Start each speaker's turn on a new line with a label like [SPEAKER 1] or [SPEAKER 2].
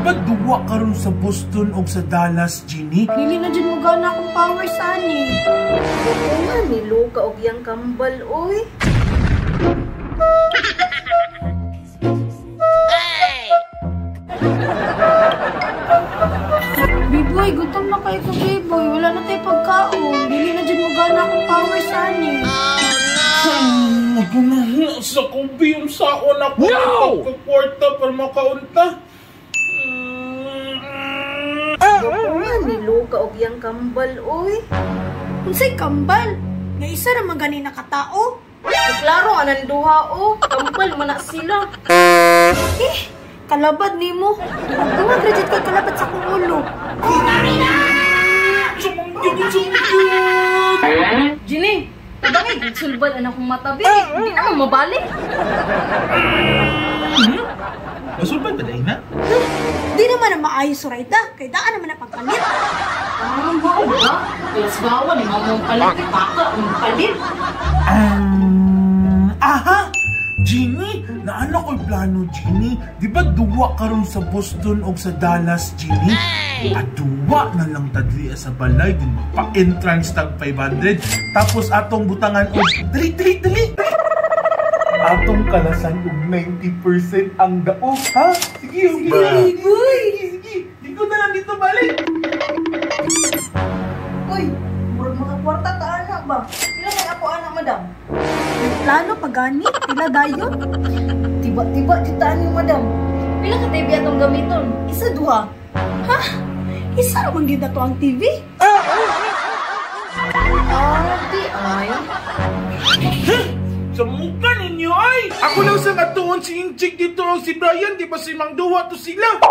[SPEAKER 1] Di ba duwa karon sa Boston og sa Dallas, Ginny?
[SPEAKER 2] Dili na jud mo gana akong power sani.
[SPEAKER 3] Oo nga, niluka og yang kambal, oy.
[SPEAKER 2] Biboy, gutom na kayo ko, Biboy. Wala na tayo pagkaon. Dili na jud mo gana akong power sani.
[SPEAKER 1] Magunahi sa kubi yung saon ako. No! Pagkakwarta para makaunta.
[SPEAKER 3] Oo nga, niluka og yang kambal, oy.
[SPEAKER 2] Unsay kambal? Nga isa ra man gani na katao.
[SPEAKER 3] Klaro anan duha o, kambal man na sila.
[SPEAKER 2] Eh, kalabad nimo. Duwag ra jud kay kalabad sa akong ulo.
[SPEAKER 1] Sumungyod, sumungyod!
[SPEAKER 3] Ginny, tabangay sulbad anak kong matabi. Hindi naman mabalik.
[SPEAKER 1] Masulbad ba dahil na?
[SPEAKER 2] Di naman na maayos Zoraida, kay daan naman na pagpalit.
[SPEAKER 3] Ah, mao ba? Kaya bawa ni mama palit, baka ang palit.
[SPEAKER 1] Aha! Ginny, naano ko'y plano, Ginny? Di ba duwa karon sa Boston og sa Dallas, Ginny? Aduwa na lang tadlia sa balay, din magpa-entrance tag 500. Tapos atong butangan og dali, dali, dali! Atong kalasan og 90% ang daog, ha? Sige, sige, sige, sige, sige. Dito na lang dito, balik!
[SPEAKER 3] Uy, murag mga kwarta ta anak ba? Pila man ako anak, madam?
[SPEAKER 2] May plano pa gani, pila dayon.
[SPEAKER 3] Tiba-tiba jud ta ani, madam. Pila ka TV atong gamiton? Isa duha.
[SPEAKER 2] Ha? Isa ra man gyud ato ang TV?
[SPEAKER 3] Ah, di ay.
[SPEAKER 1] Sa mukha ninyo ay! Ako lang sa katuon si Inchik dito o si Brian, di ba si Mang Duwa to sila?